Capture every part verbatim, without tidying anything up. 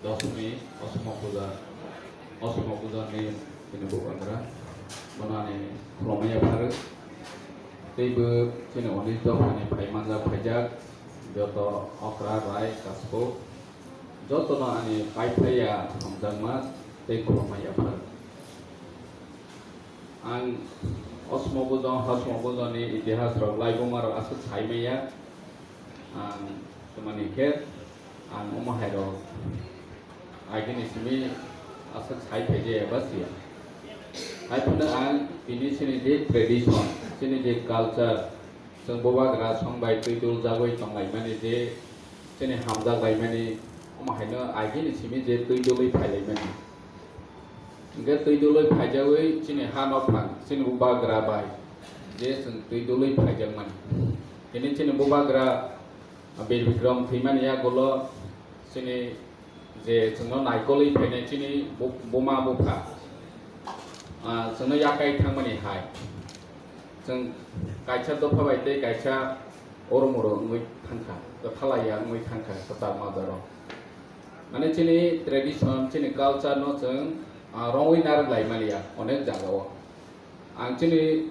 Dosmi, Osmo Puja, Osmo Puja ni chini bubagra, bono ani khulumya pharwi. Teibo chini unis dophani phai manjak phaijak, joto okra, rai, kasko, jotono ani pai phaiya hamjakma tei khulumya pharwi. Ang Osmo Puja, Hosmo Puja ni itihas rok laibuma rok aswk sai maya. Ang tamani khe ang omo hai rok agini simi aswk sai phaijaya ba siya. Hai phano ang tini chini je tradition, chini je culture, chwng bubagra song bai twi dul jagwi tonglaimani je chini hamjak laimani, omo haino agini simi je twi dulwi phailaimani. Hingke twi dulwi phaijagwi chini ha nokphang, chini bubagra bai je chwng twi dulwi phaijakmani. Tini chini bubagra Bir Bikram thwimani yagulo chini je chwngno naikolwi phainai chini bu-, buma bupha, ah, chwngno yakai thangmani hai. Chwng kaisa dopha bai tei kaisa oromoro wngwi thangkha, kwthalaiya wngwi thangkha kwtal majaro. Mane chini tradition, chini culture no chwng, ah, rongwi narwk lai maliya onek jagao. Ang chini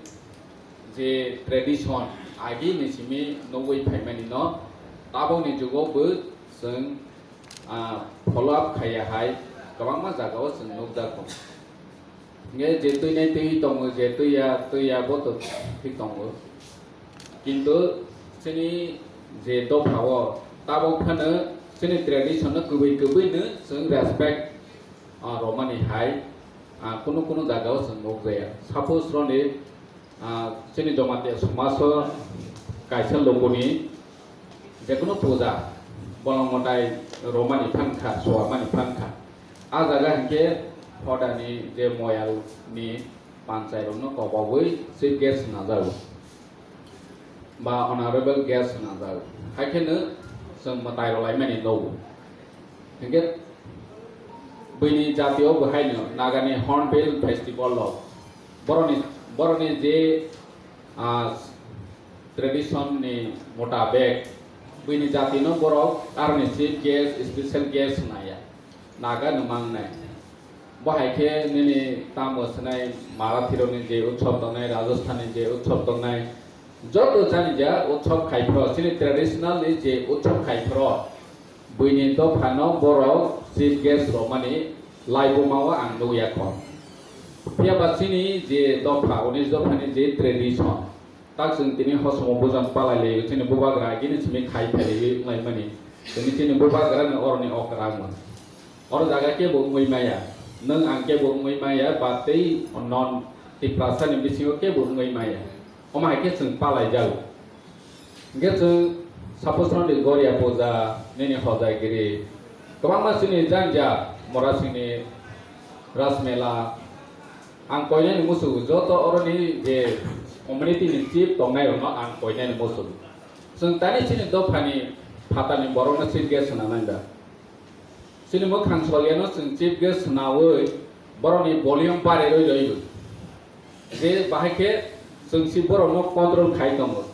je tradition agi ni simi nugwi phaimani no tabokni jugo bo chwng, ah, follow up khaiya hai kwbangma jagao chwng nukjakgo. Hingke je twi nai twi tongo, je twi ya, twi ya bo to thik tongo. Kintu chini je dopha o tabok phano chini tradition no kwbwi kwbwi no chwng respect, ah, romani hai, ah, kunu kunu jaga o chwng nukjaya. Suppose roni, ah, chini Jamatia somaj o kaisa lukuni jekunu puja, bolong mwtai romani phankha, suarmani phankha. A jaga hinkhe hodani je moyal ni panchai rokno kobogwi chief guest swnamjago ba honorable guest swnamjago. Haikheno chwng mwtai rwlaimani nogo. Hinkhe bini jatio bo haino Nagani Hornbill Festival rok boroni, boroni je, ah, tradition ni mutabek bini jati no borok aroni chief guest, special guest naya, Naga no mangnai. Bo hai khe nini tamo swnai Marathi rokni je utsob tongnai, Rajasthan ni je utsob tongnai, joto jani ja utsob khai phro, chini traditional ni je utsob khai phro, buini dopha no borok chief guest romani laibuma o ang nukya kho. Phiya ba chini je dopha, unis dopha ni je tradition, tak chwng tini hosomo bujang palai lai, chini bubagra agini simi khai phailaiwi wnglaimani. Tini chini bubagra ni oroni okra wng. Oro jaga kebo wngwi maya, nwng ang kebo wngwi maya, ba tei non Tiprasa ni bisingo kebo wngwi maya. Omo hai khe chwng palai jago. Hingke chwng suppose roni Goria puja, nini hojagiri, kwbangma chini janja, Morasingni Rasmela, ang koinani musugo, joto oroni je community ni chief tongnai rokno ang koinani musugo. Chwng tani chini dophani phatarni borokno chief guest swnamnai da. Chini mwkhang soliano chwng chief guest swnawi borokni volume barwi rwi rwi. Je bahai khe chwng si borokno control khai tongo.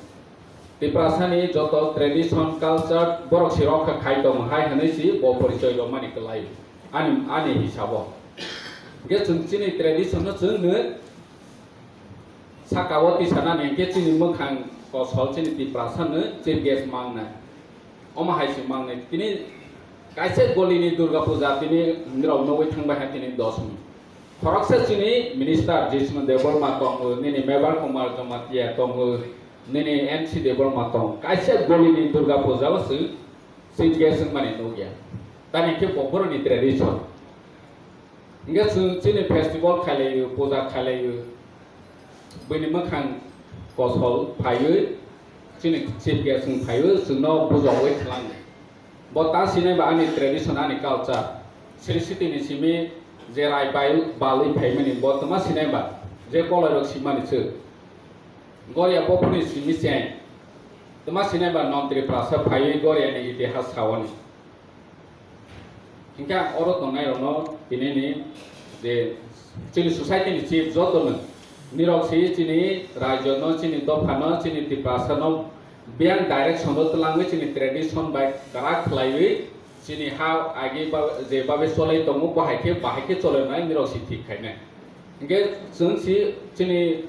Tiprasani joto tradition, culture borok si rokha khai tongo hai hwnwi si bo porichoi romani kwlai ani, ani hisabo. Hwnkhe chwng chini tradition no chwng nw saka o tisanani hwnkhe chini mwkhang kosol chini Tiprasa no chief guest mangnai. Omo hai se mangnai. Tini kaisa golini Durga Puja tini nirok nugwi thangbai ha tini dosmi. Khoroksa chini minister Jisnu Debbarma tongo, nini Mebar Kumar Jamatia tongo, nini N C Debbarma tongo. Kaisa golini Durga Puja o se chief guest wngmani nukya. Tani khe bo boroni tradition. Hingke chwng chini festival khailaiyo, puja khailaiyo, buini mwkhang kosol phaiwi, chini chief guest wng phaiwi, chwngno bujogwi thwlango. Bo ta sinai ba ani tradition, ani culture. Sri Siti ni simi je rai bai balwi phaimani, bo twma sinai ba, je kolairok simani se. Goria bophurni simi cheng. Twma sinai ba non Tiprasa phaiwi Goria ni itihas sawani. Hingke ang oro tongnairokno tinini je chini society ni chief jotono Nirok si chini rajyo no, chini dopha no, chini Tiprasa no biyang direction o twlangwi chini tradition bai kwrak khlaiwi chini ha agi ba-, je babe cholai tongo, bahai khe, bahai khe cholai nai nirok si thik khainai. Hinkhe chwng si chini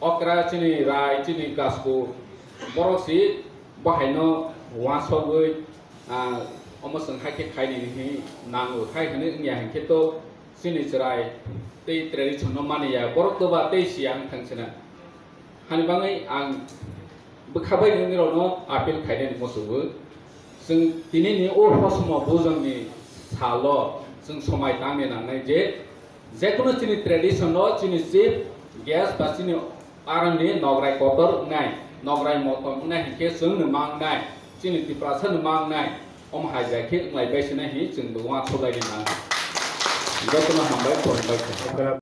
okra, chini rai, chini kasku borok si bahai no wansogwi, ah, omo chwng hai khe khaini hinwi nango, hai hwnwi wngya hinkhe to chini chwrai tei tradition no mani ya, borok to ba tei siya wng thang sina. Hani bagwi ang bwkha bai nini rok no appeal khainani muchungo. Chwng tini ni o hosmo bujang ni salo chwng somai tangni nangnai je, jekunu chini tradition no chini chief guest ba chini arang ni nograi kotor wngnai, nograi motom wngnai hinkhe chwng no ma wngnai, chini Tiprasa no ma wngnai, omo hai bai khe wnglai bai sina hi chwng bo uansuk lai ni nangnai. Jotono hambai, khulumbai khe.